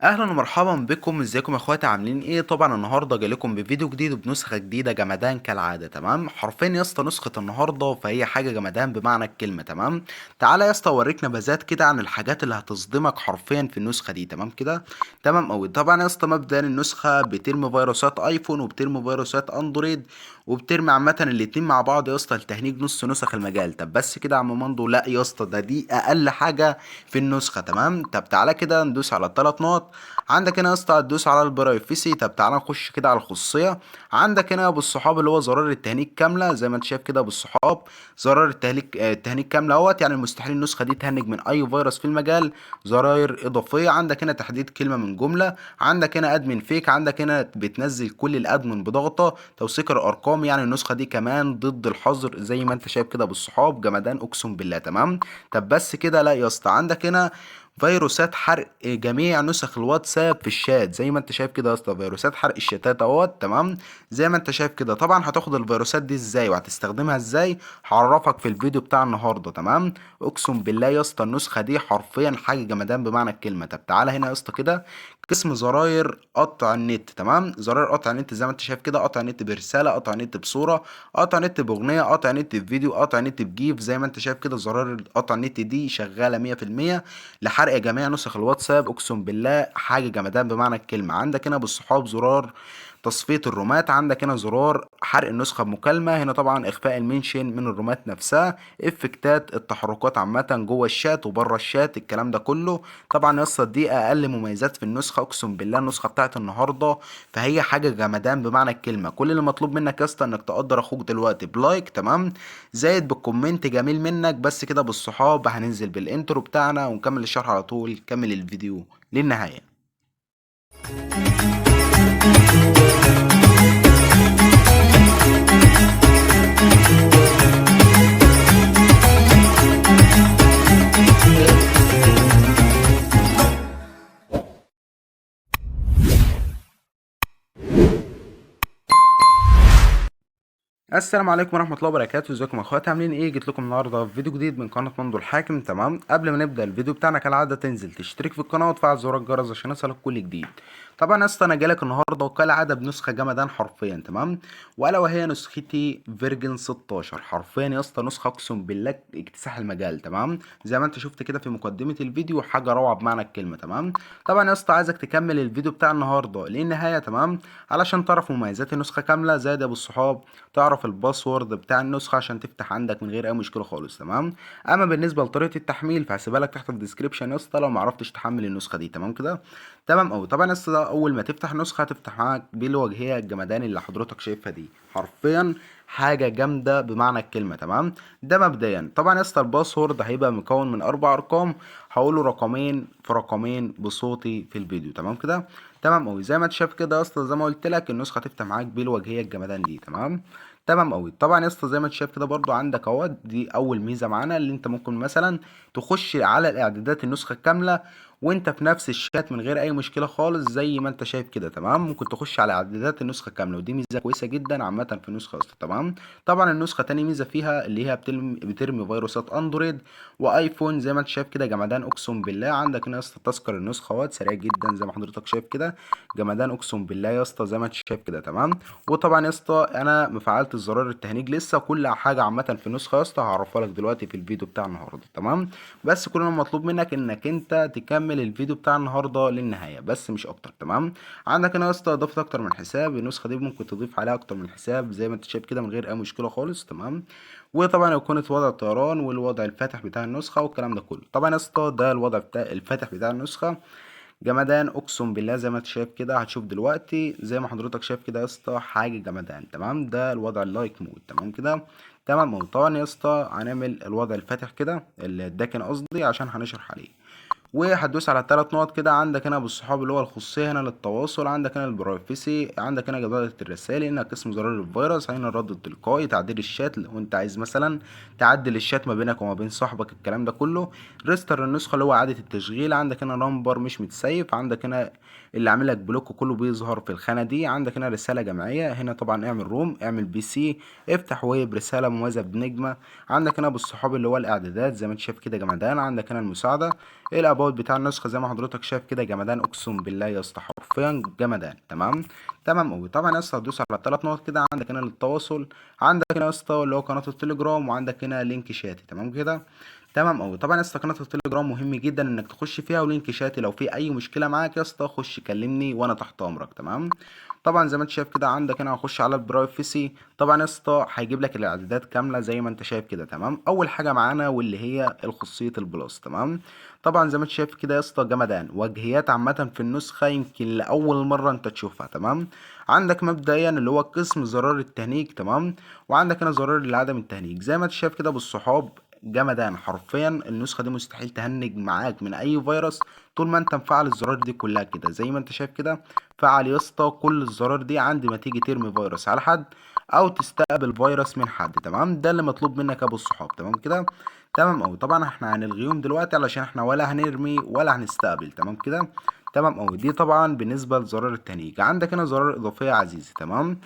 اهلا ومرحبا بكم، ازيكم يا اخواتي؟ عاملين ايه؟ طبعا النهارده جاي لكم بفيديو جديد وبنسخه جديدة جمدان كالعادة. تمام، حرفيا يا اسطى نسخه النهارده فهي حاجة جمدان بمعنى الكلمة. تمام، تعالى يا اسطى اوريك نبذات كده عن الحاجات اللي هتصدمك حرفيا في النسخة دي. تمام كده، تمام قوي. طبعا يا اسطى مبدئيا النسخة بترمي فيروسات ايفون وبترمي فيروسات اندرويد وبترمي عامة الاتنين مع بعض يا اسطى لتهنيج نص نسخ المجال. طب بس كده يا عم مندو؟ لا يا اسطى، ده دي اقل حاجة في النسخة. تمام، طب تعالى كده ندوس على الثلاث نقط عندك هنا يا اسطى، هتدوس على ال privacy. طب تعالى نخش كده على الخصوصية. عندك هنا بالصحاب اللي هو زرار التهنيج كاملة، زي ما انت شايف كده بالصحاب زرار التهنيج كاملة اهوت، يعني مستحيل النسخة دي تهنج من اي فيروس في المجال. زراير اضافية، عندك هنا تحديد كلمة من جملة، عندك هنا admin fake، عندك هنا بتنزل كل ال admin بضغطه، توثيق الارقام، يعني النسخة دي كمان ضد الحظر زي ما انت شايف كده بالصحاب، جمدان اقسم بالله. تمام، طب بس كده؟ لا يا اسطى، عندك هنا فيروسات حرق جميع نسخ الواتساب في الشات، زي ما انت شايف كده يا اسطى، فيروسات حرق الشاتات اهوت. تمام، زي ما انت شايف كده. طبعا هتاخد الفيروسات دي ازاي وهتستخدمها ازاي هعرفك في الفيديو بتاع النهارده. تمام، اقسم بالله يا اسطى النسخة دي حرفيا حاجة جمدان بمعنى الكلمة. طب تعالى هنا يا اسطى كده، قسم زراير قطع النت. تمام، زراير قطع النت زي ما انت شايف كده، قطع النت برسالة، قطع النت بصورة، قطع نت باغنية، قطع نت بفيديو، قطع نت ب GIF. زي ما انت شايف كده زراير قطع النت دي شغالة 100% لحرق جميع نسخ الواتساب، اقسم بالله حاجة جمدان بمعنى الكلمة. عندك هنا بالصحاب زرار تصفية الرومات، عندك هنا زرار حرق النسخة بمكالمه، هنا طبعا اخفاء ال mention من الرومات نفسها، افكتات التحركات عامة جوه الشات وبره الشات، الكلام ده كله. طبعا يا اسطى دي اقل مميزات في النسخة، اقسم بالله النسخة بتاعت النهارده فهي حاجة جمدان بمعنى الكلمة. كل اللي مطلوب منك يا اسطى انك تقدر اخوك دلوقتي ب like، تمام، زائد بال comment جميل منك، بس كده بالصحاب. هننزل بال intro بتاعنا ونكمل الشرح على طول. كمل الفيديو للنهاية. السلام عليكم ورحمة الله وبركاته، ازيكم يا اخواتي؟ عاملين ايه؟ جيت لكم النهارده في فيديو جديد من قناة مندو الحاكم. تمام، قبل ما نبدا الفيديو بتاعنا كالعادة تنزل تشترك في القناة وتفعل زر الجرس عشان يصلك كل جديد. طبعا يا اسطى انا جالك النهارده وكالعادة بنسخه جمدان حرفيا، تمام، والا وهي نسختي version 16. حرفيا يا اسطى نسخه اقسم بالله اكتساح المجال. تمام، زي ما انت شفت كده في مقدمه الفيديو، حاجة روعه بمعنى الكلمة. تمام، طبعا يا اسطى عايزك تكمل الفيديو بتاع النهارده للنهاية، تمام، علشان تعرف مميزات النسخة كاملة، زائد يا ابو الصحاب تعرف ال password بتاع النسخة عشان تفتح عندك من غير اي مشكلة خالص. تمام، اما بالنسبة لطريقه التحميل فهسيبها لك تحت في ال description يا اسطى لو ما عرفتش تحمل النسخة دي. تمام كده، تمام قوي. طبعا يا اسطى اول ما تفتح النسخة هتفتح معاك بالواجهيه الجمدان اللي حضرتك شايفها دي، حرفيا حاجة جامدة بمعنى الكلمة. تمام، ده مبدئيا. طبعا يا اسطى ال password هيبقى مكون من 4 ارقام، هقوله رقمين في رقمين بصوتي في الفيديو. تمام كده، تمام قوي. زي ما انت شايف كده يا اسطى، زي ما قلت لك النسخة هتفتح معاك بالواجهيه الجمدان دي. تمام، تمام قوي. طبعا يا اسطى زي ما انت شايف كده برضو عندك اهوت، دي اول ميزة معانا اللي انت ممكن مثلا تخش على الاعدادات النسخة الكاملة وانت في نفس الشات من غير اي مشكلة خالص، زي ما انت شايف كده. تمام، ممكن تخش على اعدادات النسخة الكاملة، ودي ميزة كويسة جدا عامة في النسخة يا اسطى. تمام، طبعا النسخة تاني ميزة فيها اللي هي بترمي فيروسات اندرويد وايفون، زي ما انت شايف كده جمدان اقسم بالله. عندك هنا يا اسطى تذكر النسخة اهوت سريع جدا زي ما حضرتك شايف كده، جمدان اقسم بالله يا اسطى زي ما انت شايف كده. تمام، وطبعا يا اسطى انا مفعلت الزرار التهنيج لسه، كل حاجة عامة في النسخة يا اسطى هعرفها لك دلوقتي في الفيديو بتاع النهارده. تمام، بس كل المطلوب منك انك انت تكمل الفيديو بتاع النهارده للنهاية بس، مش اكتر. تمام، عندك هنا يا اسطى اضافه اكتر من حساب، النسخة دي ممكن تضيف عليها اكتر من حساب زي ما انت شايف كده من غير اي مشكلة خالص. تمام، وطبعا يكون وضع الطيران والوضع الفاتح بتاع النسخة والكلام ده كله. طبعا يا اسطى ده الوضع بتاع الفاتح بتاع النسخة جمدان اقسم بالله، زي ما انت شايف كده، هتشوف دلوقتي زي ما حضرتك شايف كده يا اسطى حاجة جمدان. تمام، ده الوضع ال light mode. تمام كده، تمام. طبعا يا اسطى هنعمل الوضع الفاتح كده، الداكن قصدي، عشان هنشرح عليه. وهتدوس على الثلاث نقط كده، عندك هنا بالصحاب اللي هو الخصوصية، هنا للتواصل، عندك هنا ال privacy، عندك هنا جدولة الرسائل، هنا قسم زرار الفيروس، هنا الرد التلقائي، تعديل الشات لو انت عايز مثلا تعدل الشات ما بينك وما بين صاحبك، الكلام ده كله، restart النسخة اللي هو اعاده التشغيل، عندك هنا number مش متسيف، عندك هنا اللي عامل لك block كله بيظهر في الخانة دي، عندك هنا رسالة جماعية، هنا طبعا اعمل room، اعمل PC، افتح ويب رسالة مميزة بنجمه، عندك هنا بالصحاب اللي هو الاعدادات زي ما انت شايف كده جمدان، عندك هنا المساعدة، ال about ال about بتاع النسخة زي ما حضرتك شايف كده جمدان، اقسم بالله يا اسطى حرفيا جمدان. تمام تمام قوي. طبعا يا اسطى هتدوس على الثلاث نقط كده، عندك هنا للتواصل، عندك هنا يا اسطى اللي هو قناة التليجرام، وعندك هنا link شاتي. تمام كده تمام قوي. طبعا يا اسطى قناة التليجرام مهم جدا انك تخش فيها، و link شاتي لو في اي مشكلة معاك يا اسطى خش كلمني وانا تحت امرك. تمام. طبعا زي ما انت شايف كده عندك هنا هخش على ال privacy. طبعا يا اسطى هيجيب لك الاعدادات كاملة زي ما انت شايف كده. تمام. اول حاجة معانا واللي هي الخاصية ال plus. تمام. طبعا زي ما انت شايف كده يا اسطى جمدان، واجهيات عامة في النسخة يمكن لاول مرة انت تشوفها. تمام. عندك مبدئيا اللي هو قسم زرار التهنيج. تمام. وعندك هنا زرار لعدم التهنيج زي ما انت شايف كده بالصحاب جمدان. حرفيا النسخة دي مستحيل تهنج معاك من اي فيروس طول ما انت مفعل الزرار دي كلها كده. زي ما انت شايف كده فعل يا اسطى كل الزرار دي عند ما تيجي ترمي فيروس على حد او تستقبل فيروس من حد. تمام. ده اللي مطلوب منك يا ابو الصحاب. تمام كده تمام قوي. طبعا احنا هنلغيهم دلوقتي علشان احنا ولا هنرمي ولا هنستقبل. تمام كده تمام قوي. دي طبعا بالنسبة لزرار التهنيج. عندك هنا زرار اضافية يا عزيزي. تمام.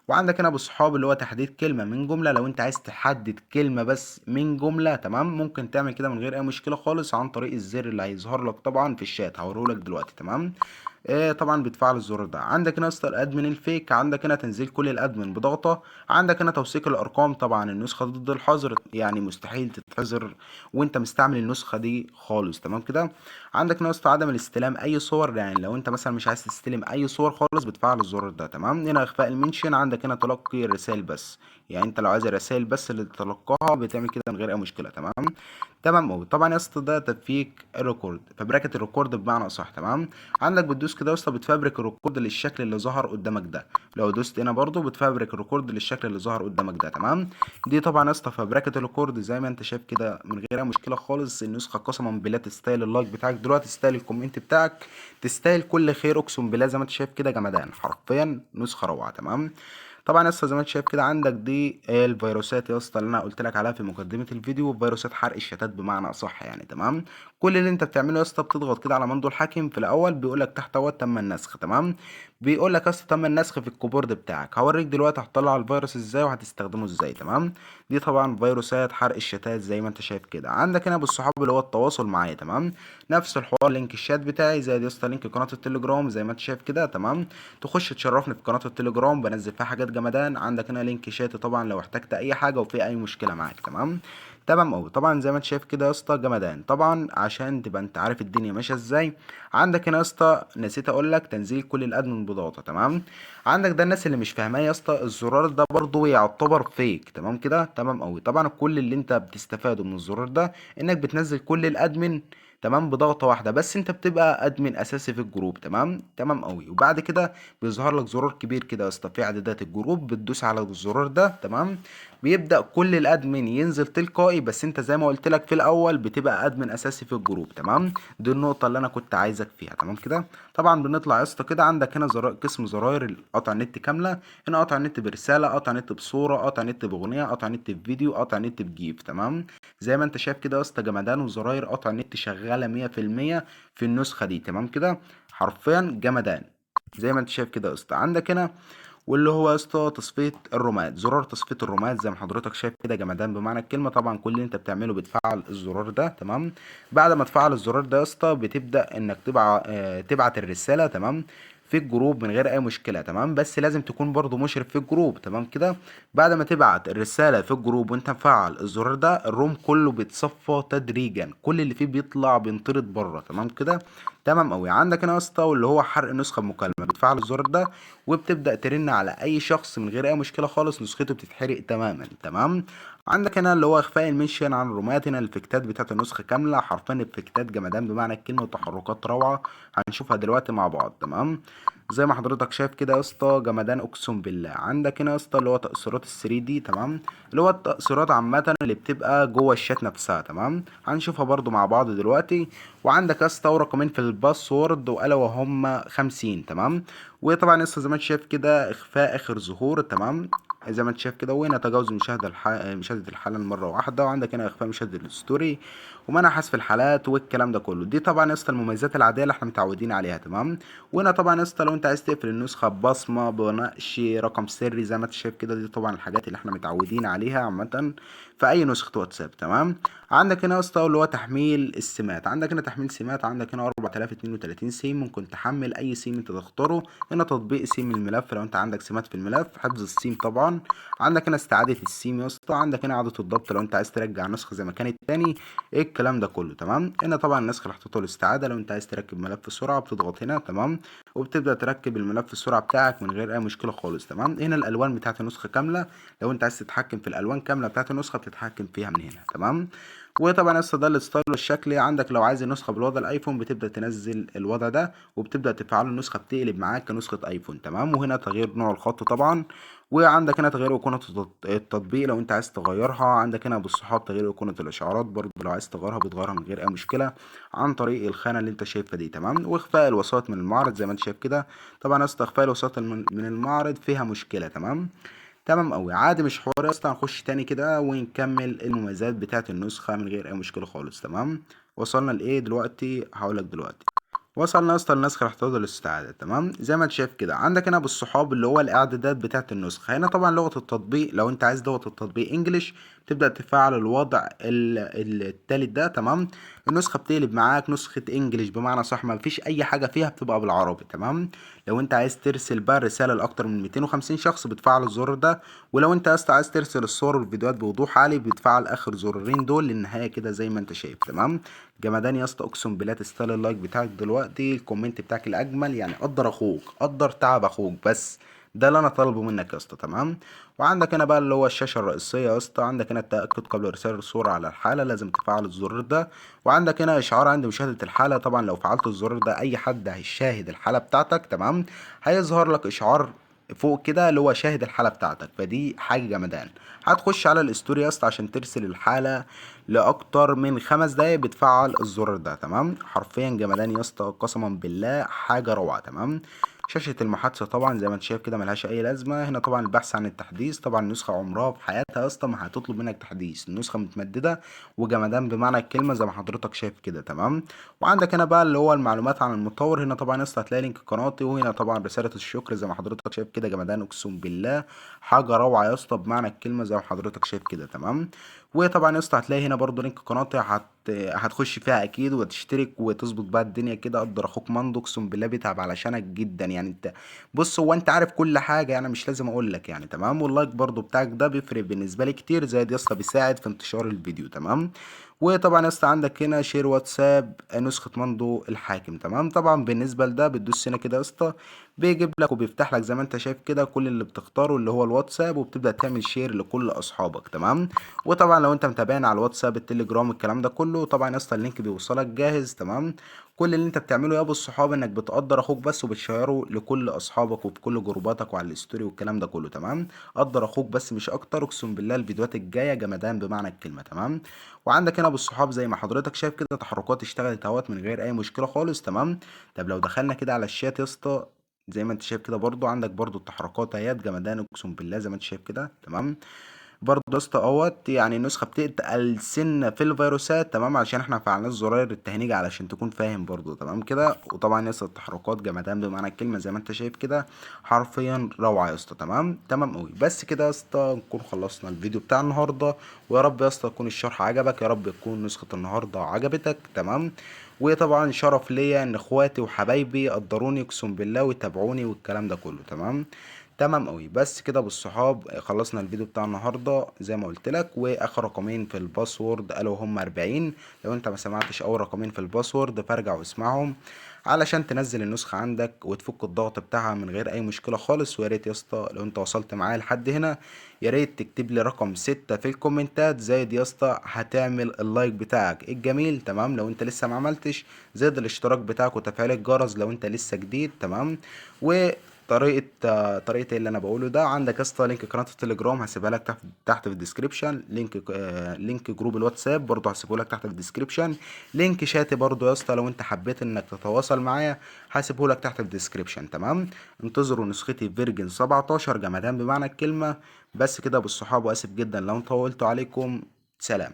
وعندك هنا بالصحاب اللي هو تحديد كلمة من جملة، لو انت عايز تحدد كلمة بس من جملة. تمام. ممكن تعمل كده من غير اي مشكلة خالص عن طريق الزر اللي هيظهر لك طبعا في الشات، هوريهولك دلوقتي. تمام. طبعا بتفعل الزرار ده. عندك هنا يا اسطى ال admin ال fake، عندك هنا تنزيل كل ال admin بضغطه، عندك هنا توثيق الارقام. طبعا النسخة ضد الحظر، يعني مستحيل تتحظر وانت مستعمل النسخة دي خالص. تمام كده. عندك هنا يا اسطى عدم الاستلام اي صور، يعني لو انت مثلا مش عايز تستلم اي صور خالص بتفعل الزرار ده. تمام. هنا اخفاء ال mention، عندك هنا تلقي الرسائل بس، يعني انت لو عايز الرسائل بس اللي تتلقاها بتعمل كده من غير اي مشكلة. تمام تمام قوي. طبعا يا اسطى ده تفكيك ال record، فبركه ال record بمعنى اصح. تمام. عندك بتدوس كده يا اسطى بتفبرك ال record للشكل اللي ظهر قدامك ده، لو دوست هنا برضو بتفبرك ال record للشكل اللي ظهر قدامك ده. تمام. دي طبعا يا اسطى فبركه ال record زي ما انت شايف كده من غير اي مشكلة خالص. النسخة قسما بالله تستاهل ال like بتاعك دلوقتي، تستاهل ال comment بتاعك، تستاهل كل خير اقسم بالله. زي ما انت شايف كده جمدان، حرفيا نسخه روعه. تمام. طبعا يا اسطى زي ما انت شايف كده عندك دي الفيروسات يا اسطى اللي انا قلت لك عليها في مقدمه الفيديو، فيروسات حرق الشتات بمعنى اصح يعني. تمام. كل اللي انت بتعمله يا اسطى بتضغط كده على مندو الحاكم في الاول، بيقول لك تحت اهوت تم النسخ. تمام. بيقول لك يا اسطى تم النسخ في ال keyboard بتاعك. هوريك دلوقتي هتطلع الفيروس ازاي وهتستخدمه ازاي. تمام. دي طبعا فيروسات حرق الشتات زي ما انت شايف كده. عندك هنا بالصحاب اللي هو التواصل معايا. تمام. نفس الحوار link ال chat بتاعي زي يا اسطى link قناة التليجرام زي ما انت شايف كده. تمام. تخش تشرفني في قناة التليجرام، بنزل فيها حاجات جمدان. عندك هنا link chat طبعا لو احتجت اي حاجة وفي اي مشكلة معاك. تمام تمام قوي. طبعا زي ما انت شايف كده يا اسطى جمدان. طبعا عشان تبقى انت عارف الدنيا ماشية ازاي. عندك هنا يا اسطى نسيت اقول لك تنزيل كل ال admin بضغطه. تمام. عندك ده الناس اللي مش فاهماه يا اسطى، الزرار ده برضو يعتبر fake. تمام كده تمام قوي. طبعا كل اللي انت بتستفاده من الزرار ده انك بتنزل كل ال admin. تمام بضغطه واحدة بس، انت بتبقى admin اساسي في ال group. تمام تمام قوي. وبعد كده بيظهر لك زرار كبير كده يا اسطى في اعدادات ال group، بتدوس على الزرار ده. تمام. بيبدا كل ال admin ينزل تلقائي، بس انت زي ما قلت لك في الاول بتبقى admin اساسي في ال group. تمام. دي النقطة اللي انا كنت عايزك فيها. تمام كده. طبعا بنطلع يا اسطى كده عندك هنا زرار قسم زراير قطع النت كاملة، هنا قطع النت برسالة، قطع نت بصورة، قطع نت باغنية، قطع نت بفيديو، قطع نت ب GIF. تمام. زي ما انت شايف كده يا اسطى جمدان، وزراير قطع النت شغالة 100% في النسخة دي. تمام كده حرفيا جمدان زي ما انت شايف كده يا اسطى. عندك هنا واللي هو يا اسطى تصفية الرومات، زرار تصفية الرومات زي ما حضرتك شايف كده جمدان بمعنى الكلمة. طبعا كل اللي انت بتعمله بتفعل الزرار ده. تمام. بعد ما تفعل الزرار ده يا اسطى بتبدا انك تبعت الرسالة. تمام. في ال group من غير اي مشكلة. تمام. بس لازم تكون برضو مشرف في ال group. تمام كده. بعد ما تبعت الرسالة في ال group وانت مفعل الزرار ده، ال room كله بيتصفى تدريجا، كل اللي فيه بيطلع بينطرد بره. تمام كده تمام قوي. عندك هنا يا اسطى واللي هو حرق نسخه بمكالمه، بتفعل الزرار ده وبتبدا ترن على اي شخص من غير اي مشكلة خالص، نسخته بتتحرق تماما. تمام. عندك هنا اللي هو اخفاء ال mention عن الرومات، هنا الافكتات بتاعت النسخة كاملة، حرفيا افكتات جمدان بمعنى الكلمة وتحركات روعه هنشوفها دلوقتي مع بعض. تمام. زي ما حضرتك شايف كده يا اسطى جمدان اقسم بالله. عندك هنا يا اسطى اللي هو تاثيرات ال 3D. تمام. اللي هو التاثيرات عامة اللي بتبقى جوه الشات نفسها. تمام. هنشوفها برضو مع بعض دلوقتي. وعندك يا اسطى ورقمين في ال password والا وهم 50. تمام. وطبعا يا اسطى زي ما انت شايف كده اخفاء اخر ظهور. تمام. زي ما انت شايف كده، وهنا تجاوز مشاهده الحالة مرة واحدة. وعندك هنا اخفاء مشاهده ال story، ومنع حذف الحالات والكلام ده كله. دي طبعا يا اسطى المميزات العادية اللي احنا متعودين عليها، تمام. وهنا طبعا يا اسطى لو انت عايز تقفل النسخة ببصمه، بنقش، رقم سري زي ما انت شايف كده، دي طبعا الحاجات اللي احنا متعودين عليها عامة في اي نسخه واتساب، تمام. عندك هنا يا اسطى اللي هو تحميل السمات، عندك هنا تحميل سمات، عندك هنا 4032 سيم، ممكن تحمل اي سيم انت تختاره. هنا تطبيق سيم الملف لو انت عندك سمات في الملف، حفظ السيم طبعا. عندك هنا استعاده السيم يا اسطى، عندك هنا اعاده الضبط لو انت عايز ترجع نسخه زي ما كانت تاني، ايه الكلام ده كله، تمام. هنا طبعا النسخة الاحتياطيه للاستعاده لو انت عايز تركب ملف سرعة بتضغط هنا، تمام، وبتبدا تركب الملف السرعة بتاعك من غير اي مشكلة خالص، تمام. هنا الالوان بتاعه النسخة كاملة لو انت عايز تتحكم في الالوان كاملة بتاعه النسخة بتتحكم فيها من هنا، تمام. وطبعا يا اسطى ده ال style والشكل. عندك لو عايز النسخة بالوضع الايفون بتبدا تنزل الوضع ده وبتبدا تفعله، النسخة بتقلب معاك كنسخه ايفون، تمام. وهنا تغيير نوع الخط طبعا، وعندك هنا تغيير ايقونة التطبيق لو انت عايز تغيرها. عندك هنا بالصحاب تغيير ايقونة الاشعارات برضه لو عايز تغيرها بتغيرها من غير اي مشكلة عن طريق الخانة اللي انت شايفها دي، تمام. واخفاء الوسائط من المعرض زي ما انت شايف كده، طبعا يا اسطى اخفاء الوسائط من المعرض فيها مشكلة، تمام. تمام قوي، عادي مش حوار يا اسطى. هنخش تاني كده ونكمل المميزات بتاعه النسخة من غير اي مشكلة خالص، تمام. وصلنا لايه دلوقتي؟ هقولك دلوقتي. وصلنا يا اسطى للنسخه الاحتياطيه للاستعاده، تمام. زي ما انت شايف كده عندك هنا بالصحاب اللي هو الاعدادات بتاعه النسخة. هنا طبعا لغة التطبيق لو انت عايز لغة التطبيق انجلش تبدا تفعل الوضع التالت ده، تمام. النسخة بتقلب معاك نسخه انجلش بمعنى صح، ما فيش اي حاجة فيها بتبقى بالعربي، تمام. لو انت عايز ترسل بقى رسالة لاكتر من 250 شخص بتفعل الزرار ده، ولو انت يا اسطى عايز ترسل الصور والفيديوهات بوضوح عالي بتفعل اخر زرارين دول للنهاية كده زي ما انت شايف، تمام. جمدان يا اسطى، اقسم بالله تستاهل ال like بتاعك دلوقتي، ال comment بتاعك الاجمل، يعني قدر اخوك، قدر تعب اخوك، بس ده اللي انا طالبه منك يا اسطى، تمام. وعندك هنا بقى اللي هو الشاشة الرئيسية يا اسطى، عندك هنا التاكد قبل ارسال الصورة على الحالة لازم تفعل الزرار ده، وعندك هنا اشعار عند مشاهده الحالة، طبعا لو فعلت الزرار ده اي حد هيشاهد الحالة بتاعتك، تمام، هيظهر لك اشعار فوق كده اللي هو شاهد الحالة بتاعتك، فدي حاجة جمدان. هتخش على ال story يا اسطى عشان ترسل الحالة لاكتر من 5 دقايق بتفعل الزرار ده، تمام. حرفيا جمدان يا اسطى، قسما بالله حاجة روعه، تمام. شاشة المحادثة طبعا زي ما انت شايف كده ملهاش اي لازمة. هنا طبعا البحث عن التحديث، طبعا النسخة عمرها في حياتها يا اسطى ما هتطلب منك تحديث، النسخة متمددة وجمدان بمعنى الكلمة زي ما حضرتك شايف كده، تمام. وعندك هنا بقى اللي هو المعلومات عن المطور، هنا طبعا يا اسطى هتلاقي link قناتي، وهنا طبعا رسالة الشكر زي ما حضرتك شايف كده، جمدان اقسم بالله حاجة روعة يا اسطى بمعنى الكلمة زي ما حضرتك شايف كده، تمام. وطبعا يا اسطى هتلاقي هنا برضو link قناتي هتخش فيها اكيد وتشترك وتظبط بقى الدنيا كده. قدر اخوك مندو اقسم بالله بيتعب علشانك جدا، يعني انت بص هو انت عارف كل حاجة، يعني مش لازم اقول لك يعني، تمام. وال like برضو بتاعك ده بيفرق بالنسبة لي كتير، زائد يا اسطى بيساعد في انتشار الفيديو، تمام. وطبعا يا اسطى عندك هنا share واتساب نسخه مندو الحاكم، تمام. طبعا بالنسبة لده بتدوس هنا كده يا اسطى بيجيب لك وبيفتح لك زي ما انت شايف كده كل اللي بتختاره اللي هو الواتساب، وبتبدا تعمل share لكل اصحابك، تمام. وطبعا لو انت متابعنا على الواتساب التليجرام الكلام ده كله، طبعا يا اسطى ال link بيوصلك جاهز، تمام. كل اللي انت بتعمله يا ابو الصحاب انك بتقدر اخوك بس وبتشيره لكل اصحابك وفي كل جروباتك وعلى ال story والكلام ده كله، تمام. قدر اخوك بس مش اكتر، اقسم بالله الفيديوهات الجاية جمدان بمعنى الكلمة، تمام. وعندك هنا ابو الصحاب زي ما حضرتك شايف كده تحركات اشتغلت اهوت من غير اي مشكلة خالص، تمام. طب لو دخلنا كده على الشات يا اسطى زي ما انت شايف كده برضو عندك برضو التحركات اهيت جمدان اقسم بالله زي ما انت شايف كده، تمام. برضه يا اسطى اهوت يعني النسخة بتتقل سنة في الفيروسات، تمام، عشان احنا فعلنا زراير التهنيج علشان تكون فاهم برضه، تمام كده. وطبعا يا اسطى التحركات جمدان بمعنى الكلمة زي ما انت شايف كده، حرفيا روعه يا اسطى، تمام تمام قوي. بس كده يا اسطى نكون خلصنا الفيديو بتاع النهارده، ويا رب يا اسطى يكون الشرح عجبك، يا رب تكون نسخه النهارده عجبتك، تمام. وطبعا شرف ليا ان اخواتي وحبايبي قدروني اقسم بالله ويتابعوني والكلام ده كله، تمام تمام قوي. بس كده بالصحاب خلصنا الفيديو بتاع النهارده زي ما قلت لك. واخر رقمين في ال password قالوا هم 40، لو انت ما سمعتش اول رقمين في ال password فارجع واسمعهم علشان تنزل النسخة عندك وتفك الضغط بتاعها من غير اي مشكلة خالص. ويا ريت يا اسطى لو انت وصلت معايا لحد هنا يا ريت تكتب لي رقم 6 في الكومنتات، زائد يا اسطى هتعمل ال like بتاعك الجميل، تمام، لو انت لسه ما عملتش، زائد الاشتراك بتاعك وتفعيل الجرس لو انت لسه جديد، تمام. و طريقه اللي انا بقوله ده عندك يا اسطى link قناة التليجرام هسيبها لك تحت في ال description، link group الواتساب برضه هسيبه لك تحت في ال description، link شاتي برضه يا اسطى لو انت حبيت انك تتواصل معايا هسيبه لك تحت في ال description، تمام. انتظروا نسختي version 17 جمدان بمعنى الكلمة. بس كده بالصحاب، واسف جدا لو طولت عليكم، سلام.